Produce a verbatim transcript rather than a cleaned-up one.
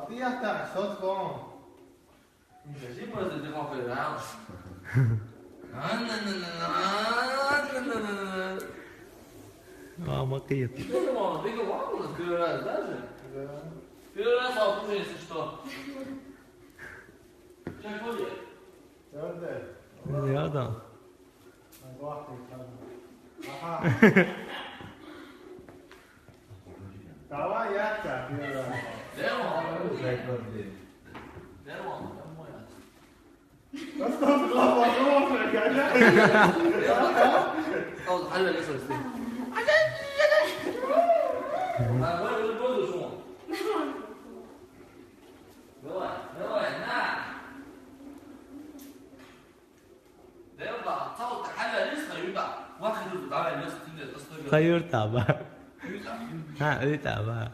Ты я так, что с вами? Не скажи просто, ты хлопаешь, да? Мама, привет. Ты что, мама, ты говорила, первый раз, да же? Да. Первый раз, а уже, если что. Сейчас будет. Твердое. Рядом. Ага. Давай я тебя первый раз. Дерман. Дерман, домой. Ну что, ты глава хорошая, конечно. А вот, Аля, не слышишь? А, давай, уже пользуешь, шумом. Давай, давай, на. Дерман, цаут, Аля, не слышишь, Юта? Вахиду, давай, не слышишь, ты не слышишь. Qayerda bor? Юта. Ha, uyda bor.